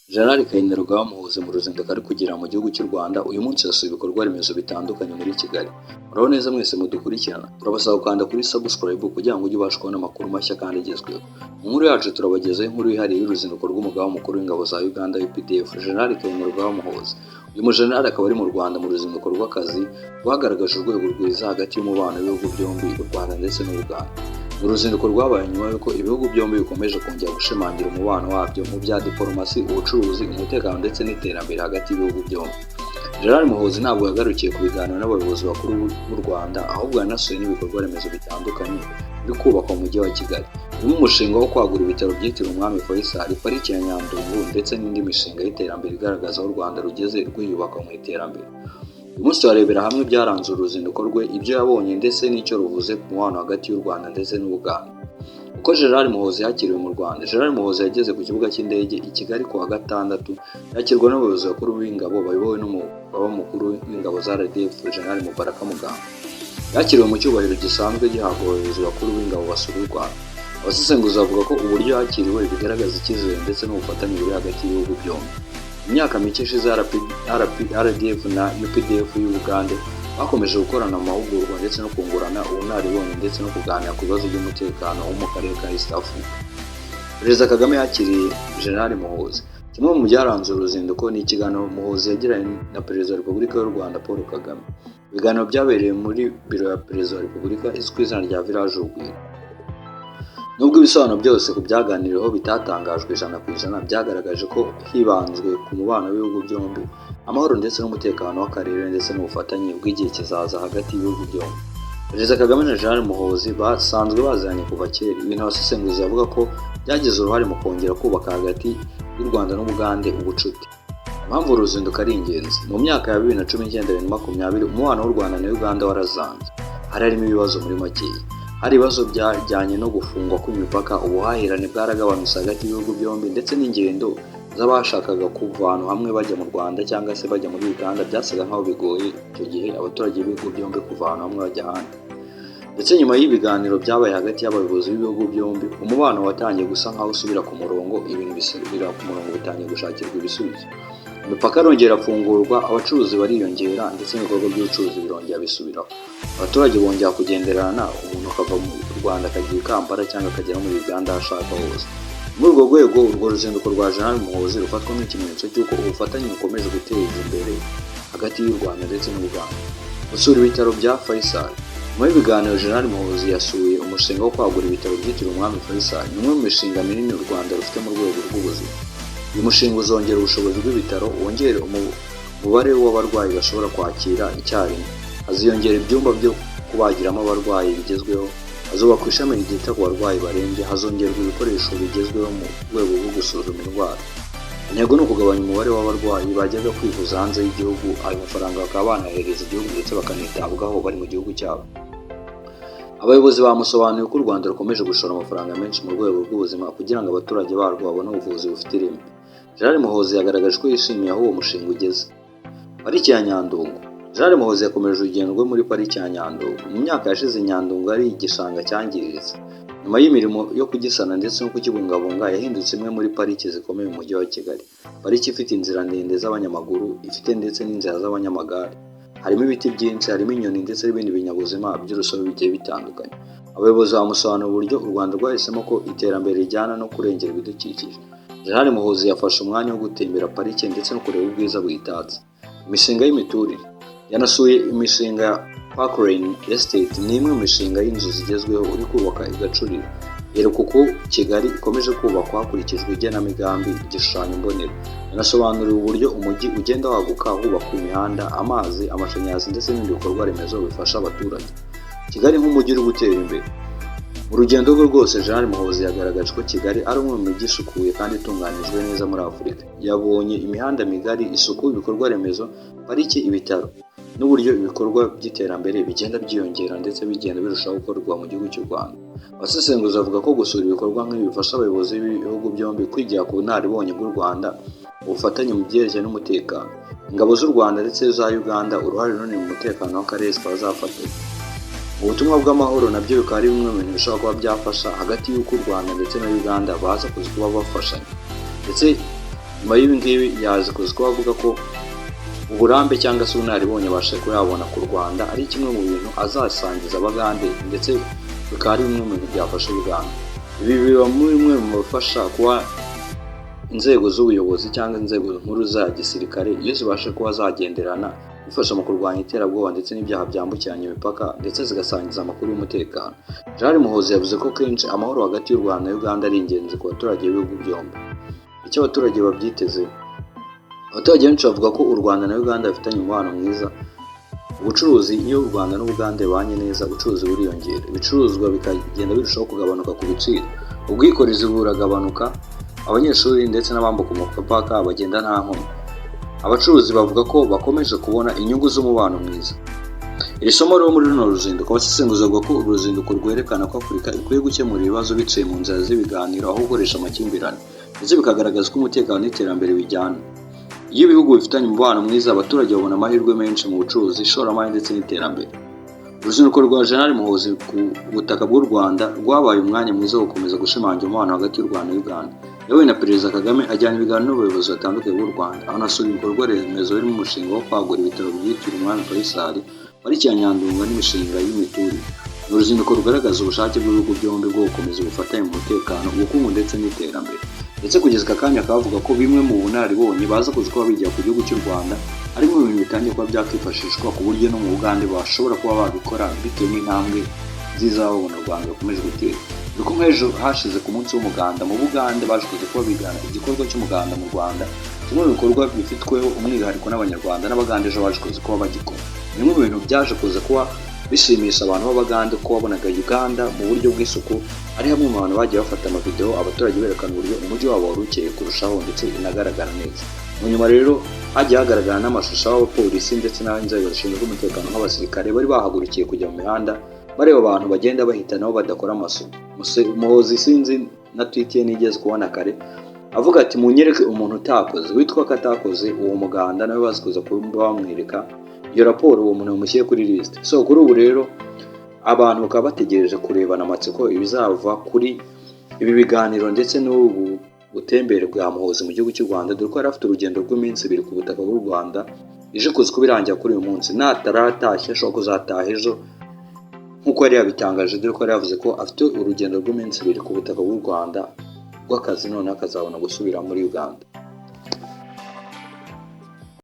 Jenerali Kainerugaba Muhoozi mu ruzinduko ari kugira mu gihugu cy'u Rwanda, uyu munsi yasuye ibikorwa remezo bitandukanye muri Kigali. Muraho neza mwese mudukurikirana, turabasaba gukanda kuri subscribe kugira ngo ujye ubasha kubona amakuru mashya kandi agezweho. Mu nkuru yacu turabagezaho inkuru yihariye y'uruzinduko rw'umugaba mukuru w'ingabo za Uganda UPDF, Jenerali Kainerugaba Muhoozi. Uyu mujenerali akaba ari mu Rwanda mu ruzinduko rw'akazi rwagaragaje urwego rwiza hagati y'umubano w'ibihugu byombi, u Rwanda ndetse n'Uganda. Ni uruzinduko rwabaye nyuma y'uko ibihugu byombi bikomeje kongera gushimangira umubano wabyo mu bya diporomasi, ubucuruzi, umutekano ndetse n'iterambere hagati y'ibihugu byombi. Jenerali Muhoozi ntabwo yagarukiye ku biganiro n'abayobozi bakuru b'u Rwanda, ahubwo yanasuye n'ibikorwa remezo bitandukanye biri kubakwa mu mujyi wa Kigali, birimo umushinga wo kwagura ibitaro byitiriwe Umwami Faisal, Pariki ya Nyandungu ndetse n'indi mishinga y'iterambere igaragaza aho u Rwanda rugeze rwiyubaka mu iterambere. Uyu munsi turarebera hamwe ibyaranze uruzinduko rwe, ibyo yabonye ndetse n'icyo ruvuze ku mubano hagati y'u Rwanda ndetse n'Ubuganda. Uko Jenerali Muhoozi yakiriwe mu Rwanda. Jenerali Muhoozi yageze ku kibuga cy'indege i Kigali ku wa Gatandatu, yakirwa n'abayobozi bakuru b'ingabo bayobowe n'umugaba mukuru w'ingabo za RDF, Jenerali Mubaraka Muganga. Yakiriwe mu cyubahiro gisanzwe gihabwa abayobozi bakuru b'ingabo basura u Rwanda. Abasesenguzi bavuga ko uburyo yakiriwe bigaragaza icyizere ndetse n'ubufatanye buri hagati y'ibihugu byombi. Mu myaka mike ishize, RDF na UPDF y'Ubugande bakomeje gukorana mu mahugurwa ndetse no kungurana ubunararibonye ndetse no kuganira ku bibazo by'umutekano wo mu karere ka East Africa. Perezida Kagame yakiriye Jenerali Muhoozi. Kimwe mu byaranze uru ruzinduko ni ikiganiro Muhoozi yagiranye na Perezida wa Repubulika y'u Rwanda, Paul Kagame. Ibiganiro byabereye muri biro ya Perezida wa Repubulika izwi ku izina rya Village Urugwiro. Nubwo ibisobanuro byose ku byaganiriweho bitatangajwe 100%, byagaragaje ko hibanzwe ku mubano w'ibihugu byombi, amahoro ndetse n'umutekano w'akarere ndetse n'ubufatanye bw'igihe kizaza hagati y'ibihugu byombi. Perezida Kagame na Jenerali Muhoozi basanzwe baziranye kuva kera, ibintu abasesenguzi bavuga ko byagize uruhare mu kongera kubaka hagati y'u Rwanda n'Ubugande ubucuti. Impamvu uru ruzinduko ari ingenzi: mu myaka ya 2019, 2020, umubano w'u Rwanda na Uganda warazambye. Hari harimo ibibazo muri makeya. Hari ibibazo byajyanye no gufungwa kw'imipaka, ubuhahirane bwaragabanutse hagati y'ibihugu byombi, ndetse n'ingendo z'abashakaga kuva ahantu hamwe bajya mu Rwanda cyangwa se bajya muri Uganda byasaga nk'aho bigoye icyo gihe abaturage b'ibihugu byombi kuva ahantu hamwe bajya ahandi. Ndetse nyuma y'ibiganiro byabaye hagati y'abayobozi b'ibihugu byombi, umubano watangiye gusa nk'aho usubira ku murongo, ibintu bisubira ku murongo, bitangiye gushakirwa ibisubizo. Imipaka irongera irafungurwa, abacuruzi bariyongera ndetse n'ibikorwa by'ubucuruzi birongera bisubiraho. Abaturage bongera kugenderana, umuntu akava mu Rwanda akajya i Kampala cyangwa akagera muri Uganda aho ashaka hose. Muri urwo rwego, urwo ruzinduko rwa Jenerali Muhoozi rufatwa nk'ikimenyetso cy'uko ubufatanye bukomeje guteza imbere hagati y'u Rwanda ndetse n'Ubuganda. Gusura ibitaro bya Faisal. Nyuma y'ibiganiro, Jenerali Muhoozi yasuye umushinga wo kwagura ibitaro byitiriwe Umwami Faisal. Ni umwe mu mishinga minini u Rwanda rufite mu rwego rw'ubuzima. Uyu mushinga uzongera ubushobozi bw'ibitaro, wongere umubare w'abarwayi bashobora kwakira icyarimwe. Haziyongera ibyumba byo kubagiramo abarwayi bigezweho, hazubakwa ishami ryita ku barwayi barembye, hazongerwa ibikoresho bigezweho mu rwego rwo gusuzuma indwara. Intego ni ukugabanya umubare w'abarwayi bajyaga kwivuza hanze y'igihugu, ayo mafaranga bakaba banahereza igihugu ndetse bakanitabwaho bari mu gihugu cyabo. Abayobozi bamusobanuriye ko u Rwanda rukomeje gushora amafaranga menshi mu rwego rw'ubuzima kugira ngo abaturage barwo babone ubuvuzi bufite ireme. Jenerali Muhoozi yagaragaje ko yishimiye aho uwo mushinga ugeze. Pariki ya Nyandungu. Jenerali Muhoozi yakomeje urugendo rwe muri Pariki ya Nyandungu. Mu myaka yashize, Nyandungu yari igishanga cyangiritse. Nyuma y'imirimo yo kugisana ndetse no kukibungabunga, yahindutse imwe muri pariki zikomeye mu mujyi wa Kigali. Pariki ifite inzira ndende z'abanyamaguru, ifite ndetse n'inzira z'abanyamagare. Harimo ibiti byinshi, harimo inyoni ndetse n'ibindi binyabuzima by'urusobe bigiye bitandukanye. Abayobozi bamusobanurira uburyo u Rwanda rwahisemo ko iterambere rijyana no kurengera ibidukikije. Jenerali Muhoozi yafashe umwanya wo gutembera parike ndetse no kureba ubwiza buyitatse. Imishinga y'imiturire. Yanasuye imishinga ya Parklane Estate, ni imwe mu mishinga y'inzu zigezweho uri kubaka i Gacuriro. Yereka uko Kigali ikomeje kubakwa hakurikijwe igenamigambi, igishushanyo mbonera. Yanasobanuriwe uburyo umujyi ugenda waguka hubakwa imihanda, amazi, amashanyarazi ndetse n'ibindi bikorwa remezo bifasha abaturage. Kigali nk'umujyi uri gutera imbere. Mu rugendo rwe rwose, Jenerali Muhoozi yagaragaje ko Kigali ari umwe mu mijyi isukuye kandi itunganyijwe neza muri Afurika. Yabonye imihanda migari, isuku, ibikorwa remezo, pariki, ibitaro n'uburyo ibikorwa by'iterambere bigenda byiyongera ndetse bigenda birushaho gukorwa mu gihugu cy'u Rwanda. Abasesenguzi bavuga ko gusura ibikorwa nk'ibi bifasha abayobozi b'ibihugu byombi kwigira ku bunararibonye bw'u Rwanda, ubufatanye mu byerekeye n'umutekano. Ingabo z'u Rwanda ndetse za Uganda, uruhare runini mu mutekano w'akarere zikaba zafatanya. Ubutumwa bw'amahoro nabyo bikaba ari bimwe mu bintu bishobora kuba byafasha hagati y'uko u Rwanda ndetse na Uganda baza kuza kuba bafashanya. Ndetse Nyuma y'ibi ngibi yaje kuza kuba avuga ko uburambe cyangwa se ubunararibonye abasha kuba yabona ku Rwanda ari kimwe mu bintu azasangiza Abagande, ndetse bikaba ari bimwe mu bintu byafasha Uganda. Ibi biba muri bimwe mu bifasha kuba inzego z'ubuyobozi cyangwa inzego nkuru za gisirikare, iyo zibasha kuba zagenderana, bifasha mu kurwanya iterabwoba ndetse n'ibyaha byambukiranya imipaka, ndetse zigasangiza amakuru y'umutekano. Jenerali Muhoozi yavuze ko kenshi amahoro hagati y'u Rwanda na Uganda ari ingenzi ku baturage b'ibihugu byombi. Icyo abaturage babyiteze: abaturage benshi bavuga ko u Rwanda na Uganda bafitanye umubano mwiza. Ubucuruzi: iyo u Rwanda n'Ubugande bibanye neza, ubucuruzi buriyongera, ibicuruzwa bikagenda birushaho kugabanuka ku biciro, ubwikorezi buragabanuka, abanyeshuri ndetse n'abambuka umupaka bagenda nta nkomyi. Abacuruzi bavuga ko bakomeje kubona inyungu z'umubano mwiza. Iri somo rero muri runo ruzinduko, abasesenguzi bavuga ko uru ruzinduko rwerekana ko Afurika ikwiye gukemura ibibazo biciye mu nzira z'ibiganiro aho gukoresha amakimbirane, ndetse bikagaragaza ko umutekano n'iterambere bijyana. Iyo ibihugu bifitanye umubano mwiza, abaturage babona amahirwe menshi mu bucuruzi, ishoramari ndetse n'iterambere. Uruzinduko rwa Jenerali Muhoozi ku butaka bw'u Rwanda rwabaye umwanya mwiza wo gukomeza gushimangira umubano hagati y'u Rwanda na Uganda. Yahuye na Perezida Kagame, ajyana ibiganiro n'abayobozi batandukanye b'u Rwanda, anasura ibikorwa remezo birimo umushinga wo kwagura ibitaro byitiriwe Umwami Faisal, Pariki ya Nyandungu n'imishinga y'imiturire. Ni uruzinduko rugaragaza ubushake bw'ibihugu byombi bwo gukomeza ubufatanye mu mutekano, ubukungu ndetse n'iterambere. Ndetse kugeza aka kanya akaba avuga ko bimwe mu bunararibonye baza kuza kuba bigira ku gihugu cy'u Rwanda harimo ibintu bitangiye kuba byakifashishwa, ku buryo no mu Bugande bashobora kuba babikora bitewe n'intambwe nziza babona u Rwanda rukomeje gutera. Dore ko nk'ejo hashize ku munsi w'umuganda mu Bugande baje kuza kuba bigana igikorwa cy'umuganda mu Rwanda, kimwe mu bikorwa bifitweho umwihariko n'Abanyarwanda, n'Abagande ejo baje kuza kuba bagikora. Ni bimwe mu bintu byaje kuza kuba bishimisha abantu b'Abagande, ko wabonaga Uganda mu buryo bw'isuku ari hamwe mu bantu bagiye bafata amavideo, abaturage berekana uburyo umujyi wabo wari ukeye kurushaho ndetse inagaragara neza. Mu nyuma rero hagiye hagaragara n'amashusho y'abapolisi ndetse n'inzego zishinzwe umutekano nk'abasirikare bari bahagurukiye kujya mu mihanda bareba abantu bagenda bahita nabo badakora amasuku. Muhoozi, sinzi na tweet ye nigeze kubona kare, avuga ati: "Munyereke umuntu utakoze, witwa ko atakoze uwo muganda." Nawe bazi kuza kuba bamwereka iyo raporo, uwo muntu bamushyire kuri liste. So kuri ubu rero abantu bakaba bategereje kurebana amatsiko ibizava kuri ibi biganiro ndetse n'ubu butembere bwa Muhoozi mu gihugu cy'u Rwanda, dore ko yari afite urugendo rw'iminsi 2 ku butaka bw'u Rwanda, ije kuza kuba irangira kuri uyu munsi. Nataratashye ashobora kuzataha ejo nk'uko yari yabitangaje, dore ko yari yavuze ko afite urugendo rw'iminsi 2 ku butaka bw'u Rwanda rw'akazi, noneho akazabona gusubira muri Uganda.